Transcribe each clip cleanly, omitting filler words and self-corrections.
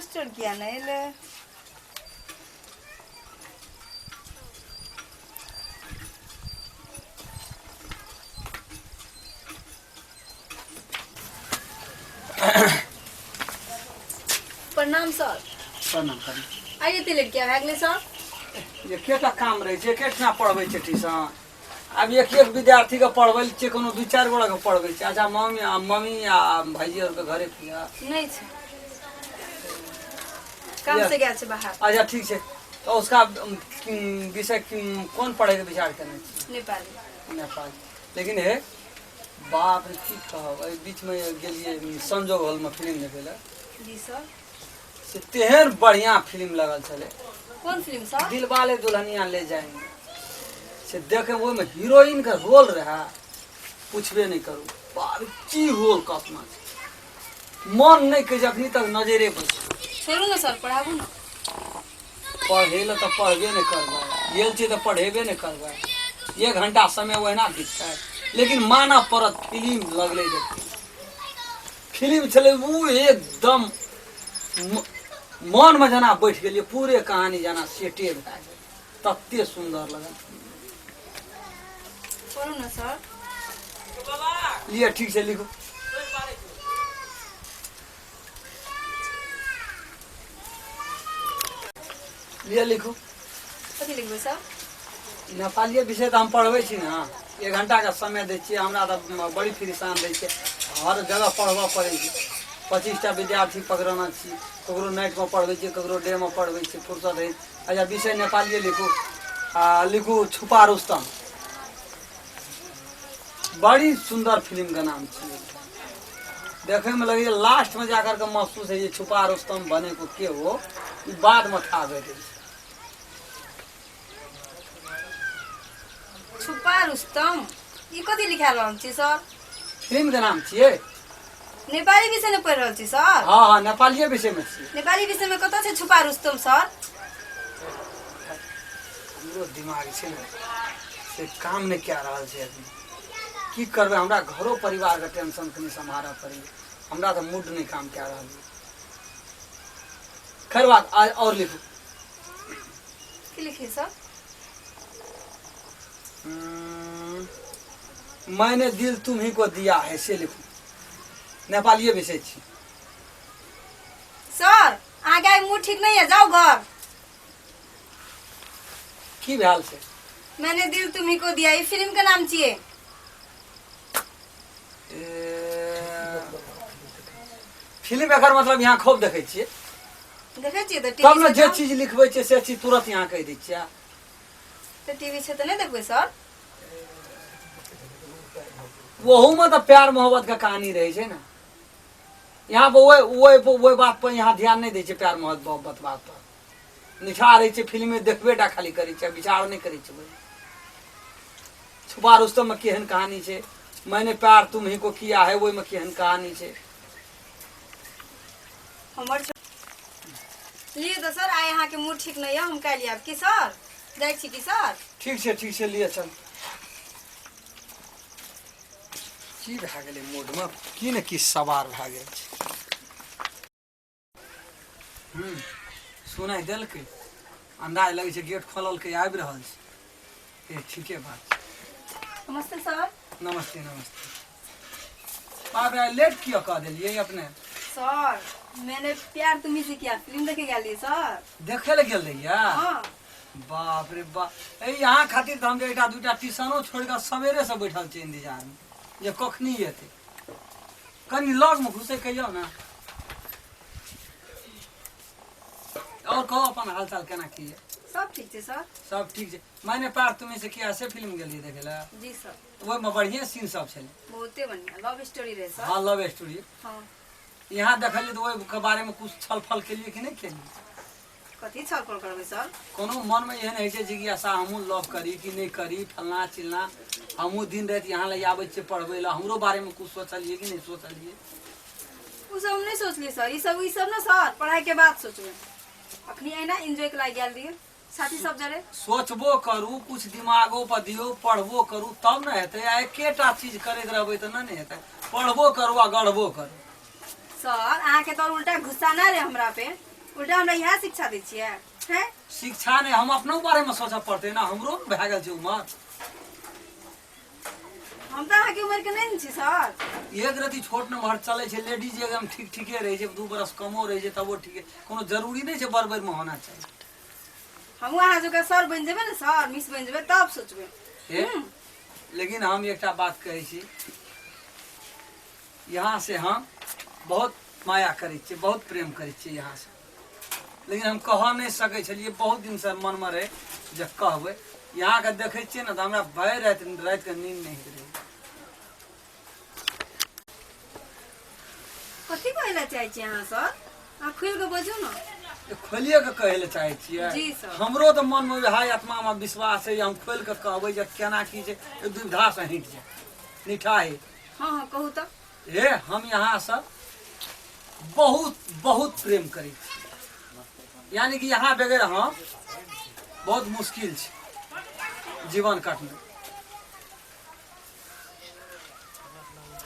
Master किया नहि एलै? प्रणाम सर। प्रणाम प्रणाम। आइ एते लेट किया भए गेलै सर? एकेटा काम रहै छै, एकेठना पढ़बै छै ट्यूशन। आब एक एक विद्यार्थीके पढ़बै छियै, कोनो दू चारि गोटाके पढ़बै छियै। अच्छा, मम्मी आ मम्मी आ भाइजी आरके घरे किया नहि छै? काम से गेल छै बाहर। अच्छा, ठीक छै। तऽ उसका विषय कोन पढ़ैके विचार केने छी? नेपाली। नेपाली। लेकिन हे बाप रे, की कहब, एहि बीचमे गेलियै संजोग हॉलमे फिल्म देखै लए। जी सर। से तेहन बढ़िआँ फिल्म लगल छलै। कोन फिल्म सर? दिलवाले दुल्हनिया ले जाएंगे। से देखे ओहिमे हीरोइन के रोल रहे, पूछबे नहि करू, बाप रे, की रोल कसना छै, मन नहि कहै छै अखनी तक नजरे पर छै। छोड़ू ने सर, पढ़ाबू ने। पढ़े लए तऽ पढ़बे नहि करबै, गेल छियै तऽ पढ़ेबे नहि करबै, एक घंटा समय ओहिना बिततै। लेकिन मानऽ पड़त, फिल्म लगलै देखै, फिल्म छलै ओ एकदम मनमे जेना बैठ गेलियै, पूरे कहानी जेना सेटे भए गेल, तते सुन्दर लगल। पढ़ू ने सर। लिअ, ठीक छै, लिखू। लिअ, लिखू। कथी लिखबै सर? नेपालीय विषय तऽ हम पढ़बै छी ने, एक घंटाके समय दै छियै। हमरा तऽ बड़ी परेशान दै छै, हर जगह पढ़बऽ पड़ै छै। 25टा विद्यार्थी पकड़ाना छी, ककरो नाइटमे पढ़बै छियै, ककरो डेमे पढ़बै छियै, फुर्सत होइ। अच्छा, विषय नेपालीय लिखू। आ लिखू छुपा रुस्तम, बड़ी सुन्दर फिल्मके नाम छियै। देखैमे लगैए लास्टमे जा करके महसूस होइए छुपा रुस्तम बने को के हो, ई बादमे था भेटै छै। छुपा रुस्तम, ई कथी लिखा रहल छी सर? फिल्मके नाम छियै। नेपाली विषय में पढ़ि रहल छी सर? हँ हँ, नेपालीय विषयमे छियै। नेपाली विषय में कतऽ छै छुपा रुस्तम सर? हमरो दिमाग छै ने से काम नहि कए रहल छै अभी। की करबै, हमरा घरो परिवारके टेंशन कनि सम्हारऽ पड़ैए। हमरा तऽ मूड नहि काम कए रहल यऽ। खैर बात, आओर लिखू। की लिखिए सर? मैंने दिल तुम्ही को दिया है, से लिखू। नेपालीय विषय छी। सर, अहाँके आइ मूड ठीक नहीं है, जाओ घर। की भेल छै? मैंने दिल तुम्ही को दिया, ई फिल्म के नाम छियै। फिल्म एकर मतलब यहाँ खूब देखै छियै? देखै छियै तऽ तब टीवी ने छै। जे चीज लिखबै छियै से चीज तुरंत यहाँ कहि दै छियै। तऽ टीवी छै तऽ नहि देखबै सर? ओहूमे तऽ प्यार मोहब्बत के कहानी रहै छै ने। यहाँ पर ओहि ओहि ओहि बात पर यहाँ ध्यान नहि दै छै। प्यार मोहब्बत बात पर निठा रहै छै, फिल्मे देखबे टा खाली करै छै, विचार नहि करै छै। छुपा रुस्तममे केहन कहानी छै, मैंने प्यार तुम्ही को किया है, ओहिमे केहन कहानी छै। हमर लिए तऽ सर, आइ अहाँके मूड ठीक नहि यऽ, हम काल्हि आयब की सर? जाइ छी की सर? ठीक छै, ठीक छै, लिए चल। की भए गेलै मूडमे, की ने की सवार भए गेल छै। सुनाइ देलकै, अन्दाज लगै छै गेट खोललकै, आबि रहल छै। ए, ठीके बात छै। नमस्ते सर। नमस्ते नमस्ते। बाप रे, लेट किया कऽ देलियै अपने? सर, मैंने प्यार तुम्ही से किया फिल्म देखे गेलियै सर। देखै लए गेल रहियै? हाँ। बाप रे बाप, ए यहाँ खातिर तऽ हम एकटा दूटा ट्यूशनो छोड़ि कऽ सवेरेसँ बैठल छी इंतजारमे जे कखनी एतै। कनि लगमे घुसै कहियौ ने। और कहू, अपन हालचाल केना की यऽ? सब ठीक छै सर। सब ठीक छै। मैंने प्यार तुम्हें से किया से फिल्म गेलियै देखै लए? जी सर। ओहिमे बढ़िएँ सीन सब छलै। बहुते बढ़िया लव स्टोरी रहे सर। हाँ, लव स्टोरी। हाँ। यहाँ देखलियै तऽ ओहिके बारेमे कुछ छल फल केलियै कि नहि केलियै? कथी छल फल करबै सर? कोनो मनमे एहन होइ छै जिज्ञासा, हमहूँ लव करी कि नहि करी, फलना चिलना, हमहूँ दिन राति यहाँ लए आबै छियै पढ़बै लए, हमरो बारेमे कुछ सोचलियै कि नहि सोचलियै? ओ सब हम नहि सोचलियै सर। ई सब ने सर, पढ़ाई के बाद सोचबै। अखनी एना एंजॉय के लागि गेल रहियै साथी सब जरे। सोचबो करू, कुछ दिमागो पर दियौ, पढ़बो करू, तब ने हेतै। आ एकेटा चीज करैत रहबै तऽ नहि ने हेतै। पढ़बो करू आ गढ़बो करू। सर, अहाँके तो उल्टा गुस्सा ना रहे हमरा पे? उल्टा हमरा इएह शिक्षा दै छियै हैं? शिक्षा नहि, हम अपनो बारेमे सोचऽ पड़तै ने, हमरो ने भए गेल छै उमर। हम तऽ अहाँके उमर के नहि ने छी सर। एक रति छोट नम्हर चलै छै, लेडीज एकदम ठीक ठीके रहै छै, 2 बरस कमो रहै छै तबो ठीके, कोनो जरूरी नहि छै बरबरमे होना चाही। हमहूँ अहाँ जकाँ सर बनि जेबै ने सर, मिस बनि जेबै तब सोचबै। हे, लेकिन हम एकटा बात कहै छी, यहाँ से हम बहुत माया करै छियै, बहुत प्रेम करै छियै यहाँ से, लेकिन हम कह नहि सकै छलियै। बहुत दिनसँ मनमे रहै जे कहबै। यहाँके देखै छियै ने तऽ हमरा भरि राति रातिके नींद नहि होइत रहै। कथी कहै लए चाहै छियै अहाँ सर? अहाँ खुलि कऽ बजू ने। खोलिए कऽ कहै लए चाहै छियै। जी सर। हमरो तऽ मनमे वएह आत्मामे विश्वास छै जे हम खोलि कऽ कहबै जे केना की छै, एहि दुविधासँ हटि जाय निठा हे। हँ हँ, कहू तऽ। हे, हम यहाँसँ बहुत बहुत प्रेम करै छी, यानी कि यहाँ बगैर हम बहुत मुश्किल छै जीवन काटना।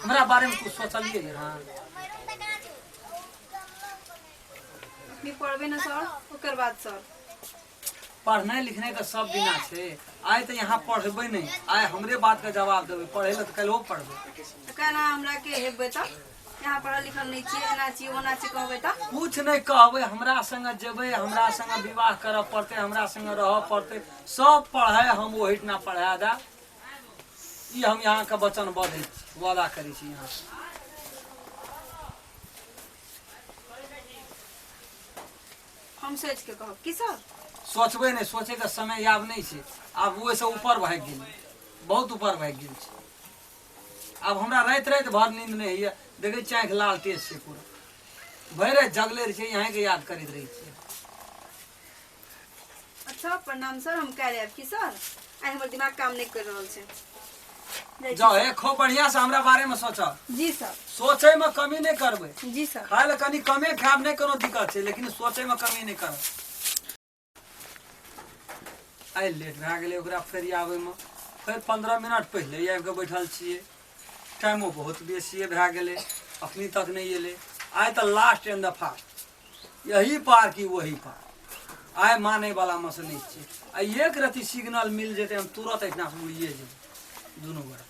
हमरा बारेमे कुछ सोचलियै यहाँ? अखनी पढ़बै ने सर, ओकर बाद सर। पढ़नाइ लिखनाइ तऽ सब दिना छै। आइ तऽ यहाँ पढ़बै नहि, आइ हमरे बातके जवाब देबै। पढ़ै लए तऽ काल्हिओ पढ़बै। तऽ काल्हि अहाँ हमरा के हेबै तऽ यहाँ पढ़ल लिखल नहि छियै, एना छियै, ओना छियै कहबै तऽ? कुछ नहि कहबै। हमरा संगे जेबै, हमरा संगे विवाह करऽ पड़तै, हमरा संगे रहऽ पड़तै। सब पढ़ाइ हम ओहिठिना पढ़ा देब, ई हम यहाँके वचनबद्ध छी, वादा करै छी यहाँ। हम सोचि के कहब की सर? सोचबै नहि, सोचैके समय आब नहि छै। आब ओहिसँ ऊपर भागि गेल, बहुत ऊपर भागि गेल छै। आब हमरा राति राति भर नींद नहि होइए। देखै छियै, आँखि लाल तेज छै पूरा। भरि राति जगले रहै छियै, अहाँके याद करैत रहै छियै। अच्छा, प्रणाम सर, हम काल्हि आयब की सर? आइ हमर दिमाग काम नहि कर रहल छै। जाइ छी जाओ। सर। हे, खूब बढ़िया से हमरा बारे में सोचऽ। जी सर। सोचै में कमी नहि करबै। जी सर। खाय लए कनि कमे खायब, नहि कोनो दिक्कत छै, लेकिन सोचै में कमी नहि करब। आइ लेट भए गेलै ओकरा फेर आबैमे। फेर 15 मिनट पहिले आबि कऽ बैठल छियै। टाइमो बहुत बेसिए भए गेलै, अखनी तक नहि एलै। आइ तऽ लास्ट एंड the fast, यही पार कि वही पार। आइ मानै वाला मे से नहि छियै। आ एक रति सिग्नल मिल जेतै, हम तुरत एहिठाम उड़िए जेबै दुनू गोरा।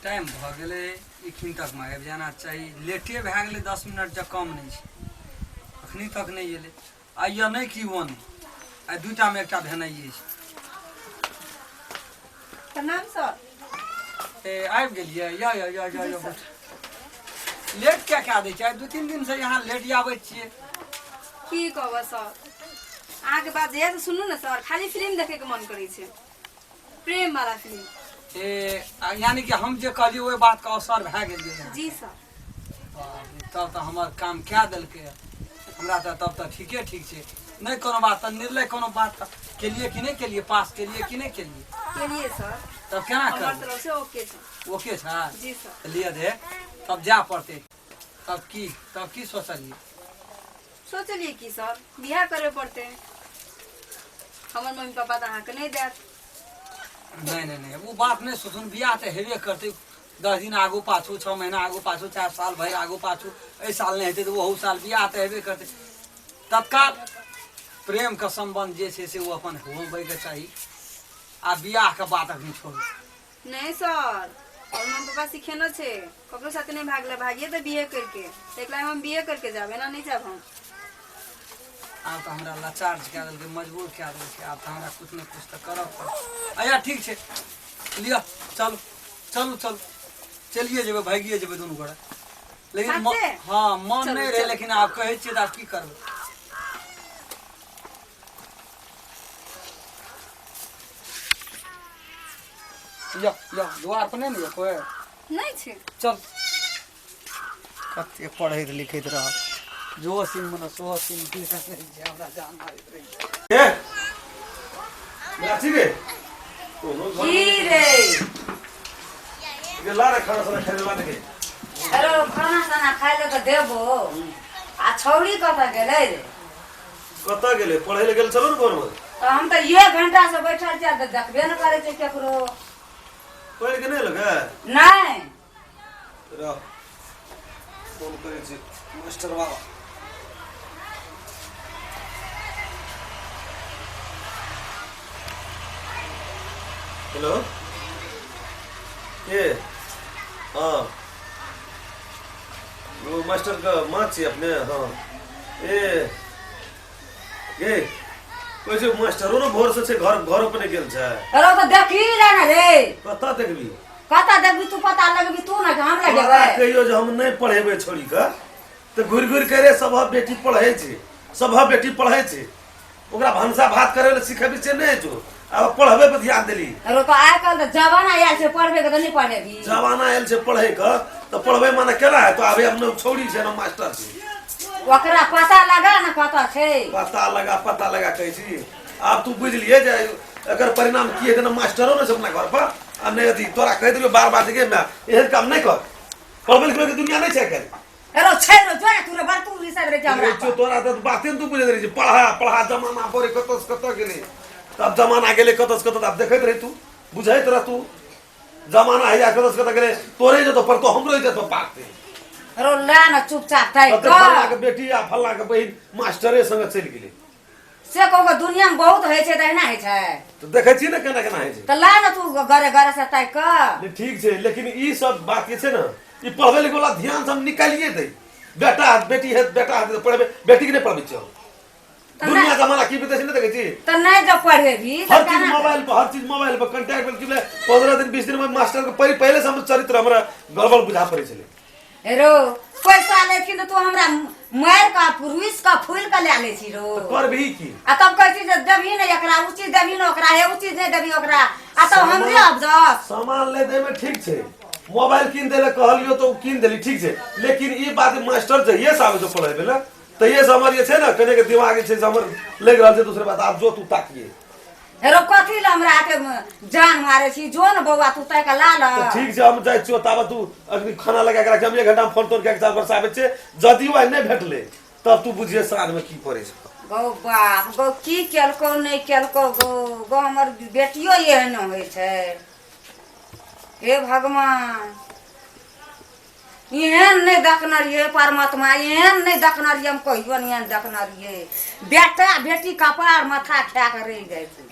टाइम भऽ गेलै, एखन तकमे आबि जाना चाही। लेटे भए गेलै 10 मिनट जँ कम नहि छै। अखनी तक नहि एलै। आइ यऽ नहि कि ओ नहि, आइ दुइटामे एकटा भेनाइए छै। प्रणाम सर। ए, आबि गेलियै? या या या या जी या सर। लेट क्या कए दै छै? आइ 2-3 दिनसँ यहाँ लेट आबै छियै। की कहब सर, अहाँके बात जहिया से सुनू ने सर, खाली फिल्म देखैके मन करै छै, प्रेम वाला फिल्म। ए, आ यानी कि हम जे कहलियै ओहि बातके अवसर भए गेलियै यहाँ। जी सर। बाप रे, तब तऽ हमर काम कए देलकै हमरा तऽ। तब तऽ ठीके ठीक छै, नहि कोनो बात। तऽ निर्णय कोनो बात तऽ केलियै कि नहि केलियै? पास केलियै कि नहि केलियै? केलियै सर। तब केना हमर करबै? तरफ से ओके छै। ओके छै? जी सर। लिअ दे, तब जाय पड़तै। तब की सोचलियै? सोचलियै की सर, बियाह करे पड़तै। हमर मम्मी पापा तऽ अहाँके नहि देत। नहि नहि नहि, ओ बात नहि सोचू। बियाह तऽ हेबे करतै, 10 दिन आगू पाछू, 6 महीना आगू पाछू, चाहे साल भरि आगू पाछू। एहि साल नहि हेतै तऽ ओहू साल बियाह तऽ हेबे करतै। तत्काल प्रेमके सम्बन्ध जे छै से ओ अपन होबैके चाही। आ बियाहके बात अखन छोड़ू। नहीं सर, और मम्मी पापा सिखेने छै ककरो साथे नहीं भागले, भागिए तऽ बिहे करके। तऽ एकला हम बिहे करके जाब, एना नहीं जाब हम। आब तऽ हमरा लाचार कए देलकै, मजबूर कए देलकै। आब तऽ हमरा किछु ने किछु तऽ करऽ पड़त। अच्छा, ठीक छै, लिअ, चलू चलू चलू, चलिए जेबै, भागिए जेबै दुनू गोरा। लेकिन साथे? हँ, मन चलू, नहि रहै। चलू। लेकिन आब कहै छियै तऽ आब की करबै? या या, दुआर पर नहि ने यऽ कोइ? नहीं छै। चल, कते पढ़ैत लिखैत रह, जो सिम मने सो सिम हमरा जान मारैत रहै। ए लाची रे, कोनो घर की रे? गे, ला रे, खाना साना खाइ ला रे। अरे, खाना साना खाइ लए तऽ देबो। आ छौड़ी कतऽ गेलै रे? कतऽ गेलै? पढ़ै लए गेल छलो ने भोर भोर। तऽ हम तऽ एक घंटा से बैठल छियै तऽ देखबे ने करै छै केकरो। पढ़ि के नहि लगे? नहि। रह, फोन करै छी मास्टर बाबा। हेलो के हँ ओ मास्टरके माँ छी अपने हँ ए गे कहै छै मास्टरो ने भोरसँ छै घर घर पर नहि गेल छै अरे तऽ देखी ले ने रे कतऽ देखबी कतऽ देखबी तू पता लगबी तू ने हम तोरा लगेबै कहियो जे हम नहि पढ़ेबै छोड़ी के तऽ घुरि घुरि के रे सभक बेटी पढ़ै छै सभक बेटी पढ़ै छै ओकरा भनसा भात करे लए सिखेबी से नहि छौ आब पढ़बे पर ध्यान देली अरे तऽ आइ काल्हि तऽ जमाना आयल छै पढ़बे के तऽ नहि पढ़ेबी जमाना आयल छै पढ़े के तऽ पढ़बे माने केना हेतौ आबे अपने छौड़ी छै ने मास्टर छै ओकरा पता लगा ने कतऽ छै पता लगा पता लगा कहै छी आब तू बुझलिए जे एकर परिणाम की हेतै ने मास्टरो ने छै अपना घर पर आ नहि अथी तोरा कहि देलियौ बार बार जे गे माय एहन काम नहि कर पढ़बै लिखबै के दुनिया नहि छै आइ काल्हि रो छै रो जो तू रे बड़ तू रिसक रे हमरा छौ तोरा तऽ बाते ने तू बुझैत रहै छी पढ़ा पढ़ा जमाना पड़े कतऽ से कतऽ गेलै तब जमाना गेलै कतऽ से कतऽ आब देखैत रही तू बुझैत रह तू जमाना हैया कतऽ से कतऽ गेलै तोरे जतऽ पड़तो हमरो जतऽ पारतै रो ला न चुपचाप ताकि कते फल्ला के बेटी आ फल्ला के बहिन मास्टरे संगे चलि गेलै से कहू दुनिया में बहुत होइ छै तऽ एहिना होइ छै तऽ देखै छी ने केना केना होइ छै तऽ ला ने तू घरे घरे से ताकि कऽ नहीं, ठीक छै लेकिन ई सब बात जे छै ने ई पढ़बै लिखै वाला ध्यान से हम निकालिए दै बेटा बेटी है बेटा है तऽ पढ़बै बेटी के नहि पढ़बै छियै तऽ दुनिया नहि जमाना की बीतै छै नहि देखै छी तऽ नहि जब पढ़ेबी तऽ हर चीज केना मोबाइल पर हर चीज मोबाइल पर कंटेक्ट पर की भेलै 15 दिन 20 दिन में मास्टर के पहिले पहिले से हमर चरित्र हमरा गड़बड़ बुझा पड़ै छलै रो पैसा लेथिन तऽ तू हमरा मारि कऽ रुसि कऽ फूलि कऽ लए लै छी रो तऽ करबही की आ तब कहै छी जे देबही ने एकरा ओ चीज देबही ने ओकरा हे ओ चीज नहि देबही ओकरा आ तब हमरे अफसोस सामान ले दै में ठीक छै मोबाइल कीन दै लए कहलियो तऽ ओ कीन देली ठीक छै लेकिन ई बात मास्टर जहिये से आबै छै पढ़ेबै लए तहिये से हमर जे छै ने कने के दिमाग जे छै से हमर लागि रहल छै दोसरे बात आब जो तू ताकिए हेरो कथी लए हमरा आके जान मारे छी जो ने बौआ तू ताकि ला ल तऽ ठीक छै हम जाइ छियौ ताबत तू अखनी खाना लगा के राख हम एक घंटा में फोन तोन कए के चार वर्ष आबै छियै यदि आइ नहि भेटलै तब तू बुझिए साँझमे की करै छै गौ बाप गौ की केलकौ नहि केलकौ गौ गौ हमर बेटियो एहन होइ छै हे भगवान एहन नहि देखने रहियै परमात्मा एहन नहि देखने रहियै हम कहियो नहि एहन देखने रहियै बेटा बेटी कपार माथा खाए कऽ रहि जाइ छै।